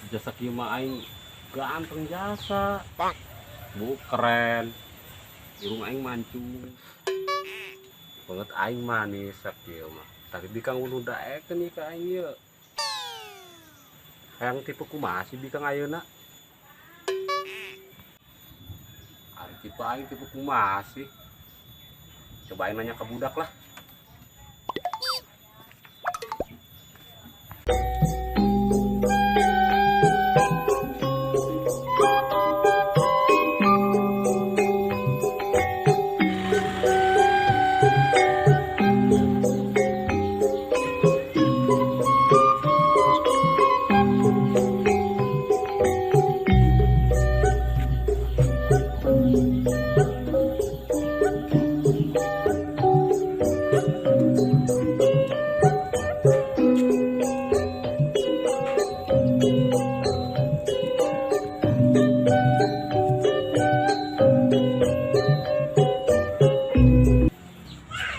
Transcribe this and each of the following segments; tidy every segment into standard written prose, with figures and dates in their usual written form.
Jasa kieu mah aing ganteng jasa. Bu keren. Irung aing mancung. Banget aing manis sakieu mah. Tapi bikang unu daekeun ieu ka aing ieu. Hayang tipe kumaha sih bikang ayeuna? Ari tipe aing tipe kumaha sih? Coba aing nanya ke budak lah.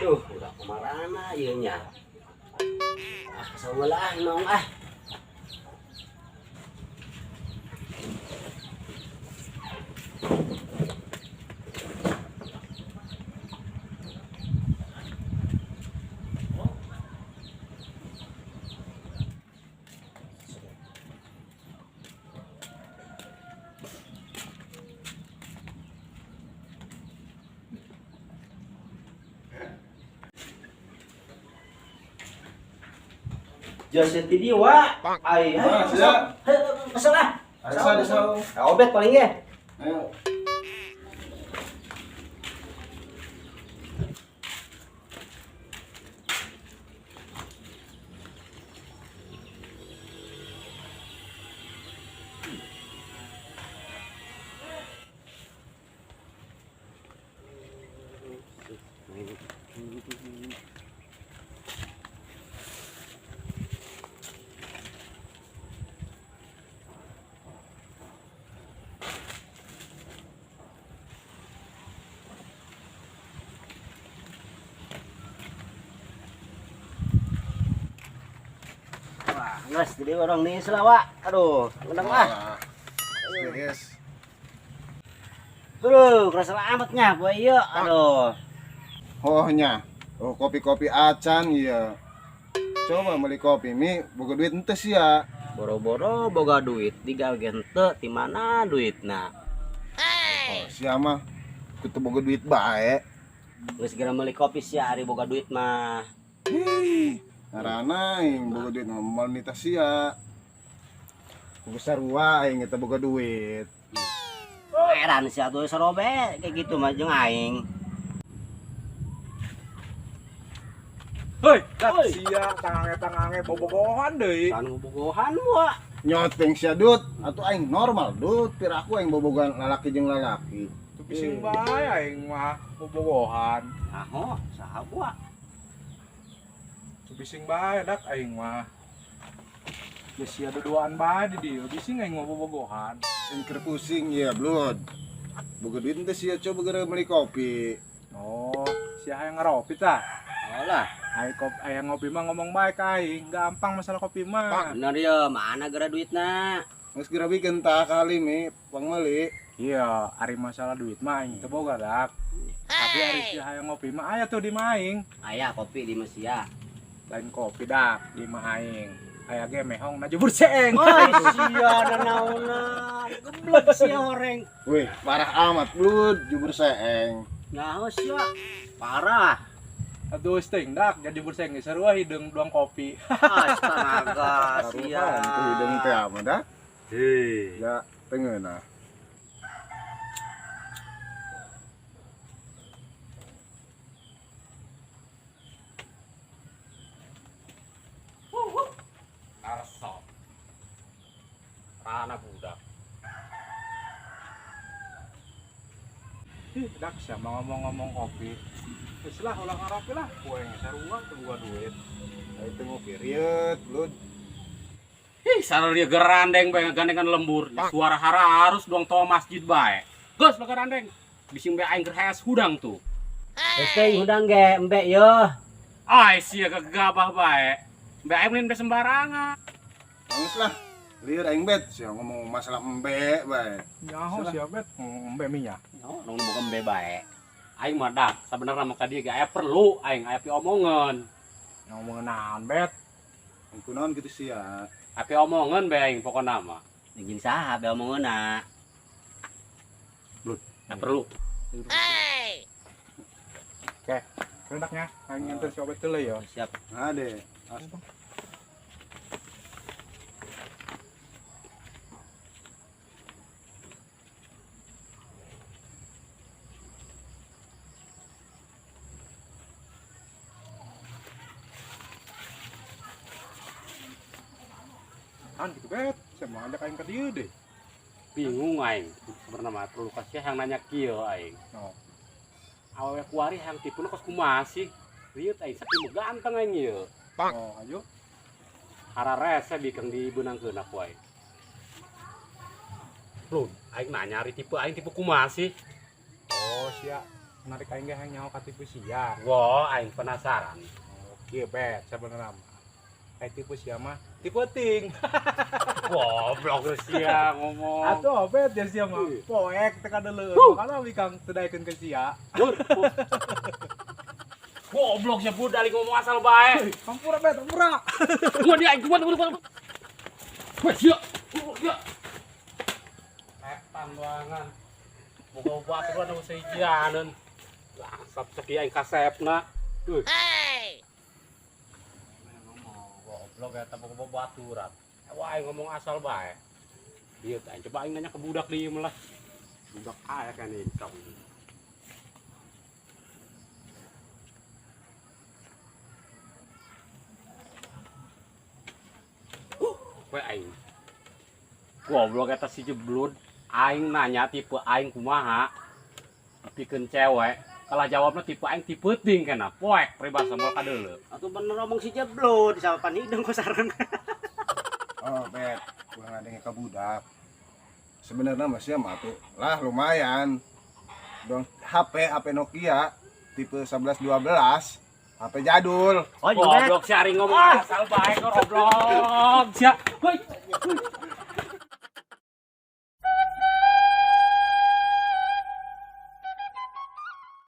Duh, udah kumarana ieu nya. Ah, sawelah nong ah. Jasa ti dieu wa. Ai, Ah, siap. Kesel ah. Asa desa. Obet paling ya. Ayo. Wah, geus jadi orang nih selawa. Aduh, menang ah. Yes. Aduh, kerasa amatnya buah ieu. Aduh. Oh nya. Oh kopi-kopi acan iya. Coba beli kopi mi, boga duit ente sih ya. Boro-boro boga duit, digawe henteu di mana duitna? Oh sia mah kutu boga duit bae. Geus geura meuli kopi sia ari boga duit mah. Hih, ngarana aing boga duit mah moal nitah sia. Kudu sarua aing eta boga duit. Heran sia tuh sarobe kayak gitu mah jeung aing. Hei, sia tangange-tangange bobogohan deui. Kan bobogohan wa. Nyoteng sia dut, atuh aing normal dut, piraku aing bobogohan lalaki jeung lalaki. Tuh pising bae aing mah bobogohan. Aho, saha wa? Tuh bising bae dak aing mah. Ya sia duduaan bae di dieu, bising aing mah bobogohan. Aing keur pusing ya, Blud. Boga duit ente sia coba geura beli kopi. Oh, sia hayang ngaropi tah. Oh lah. Ai kopi aya ngopi mah ngomong bae ka aing, gampang masalah kopi mah. Bener ya, mana geura duitna? Geus geura bikin tah kali mi, pangmeuli. Iya, ari masalah duit mah aing teu boga dak. Tapi ari sia hayang ngopi mah aya tuh di mah aing. Aya kopi di mah sia. Lain kopi dak di mah aing. Aya ge mehong na jubur seeng. Oi, sia nanaonan. Geblek sia horeng. Wih, parah amat Blud, jubur seeng. Nyaho sia. Parah. Aduh, sting dak jadi jubur seeng geus sarua hideung duang kopi. Astaga, sia. Taruhan tuh hideung teh apa dah? Hei. Ya, tengeunah. Arsop. Rana budak. Ih, dak sia mah ngomong-ngomong kopi. Geus lah ulah ngaropi lah, ku aing sarua teu boga duit. Aing teu ngopi rieut, Lud. Ih, sarua gerandeng bae gandengan lembur. Suara hara harus doang toa masjid bae. Geus lah gerandeng. Bising bae aing keur hees hudang tuh. Geus teuing hudang ge embe yo. Ai sia gegabah bae. Bae aing mending sembarangan. Geus lah. Lieur aing bet sia ngomong masalah embe bae. Nyaho sia bet embe minyak. No, nong boga embe bae. Aing mah dak, sabenerna mah ka dieu ge aya perlu aing aya piomongeun. Ngomong naon bet? Kunaon kitu sia? Aya piomongeun bae aing pokona mah. Jeung saha be omongeunna? Aya perlu. Oke, rendaknya aing nganter si Obet heula ya. Siap. Ade. An gitu bet, saya mau ajak aing ka dieu deh. Bingung aing. Sebenarnya mah perlu kasih yang nanya kieu aing. No. Awewe kuari yang tipuna kos kumaha sih? Rieu aing sakieu mah ganteng aing ieu. Oh, ayo. Hara rese bikang dibeunangkeun aku aing. Lun, aing nanya ari tipe aing tipe kumaha sih? Oh, sia. Menarik aing ge hayang nyaho ka tipe sia. Wah, aing penasaran. Oke, bet, sebenarnya mah. Kayak tipe sia mah, tipe ting. Goblok sia ngomong. Atuh bet ya sia mah. Ih. Poek teh kadeuleun. Huh. Makana bikang teu daekeun ke sia. Lur. Goblok sia budal ngomong asal bae. Hampura bet, hampura. Gua dia aing gua gua. Weh, sia. Goblok sia. Setan doangan. Boga baturan nu seijianeun. Langsap sakieu aing kasepna. Hei. Goblok eta boga baturan. Wah, aing ngomong asal bae. Dieu teh aing coba aing nanya ke budak dieu mah lah. Budak aya kan ini kau. Kowe aing. Goblok eta si jeblud. Aing nanya tipe aing kumaha. Pikeun cewek. Kalah jawabna tipe aing tipe ting kana. Poek peribahasa moal kadeuleu. Atuh bener omong si jeblud sama hidung ku sareng. Oh, bet, kurang adanya ka budak. Sebenarnya masih mah tuh lah lumayan. Dong HP HP Nokia tipe 11 12 HP jadul. Oh, juga. Goblok si Ari ngomong asal bae goblok. Sia. Hoi.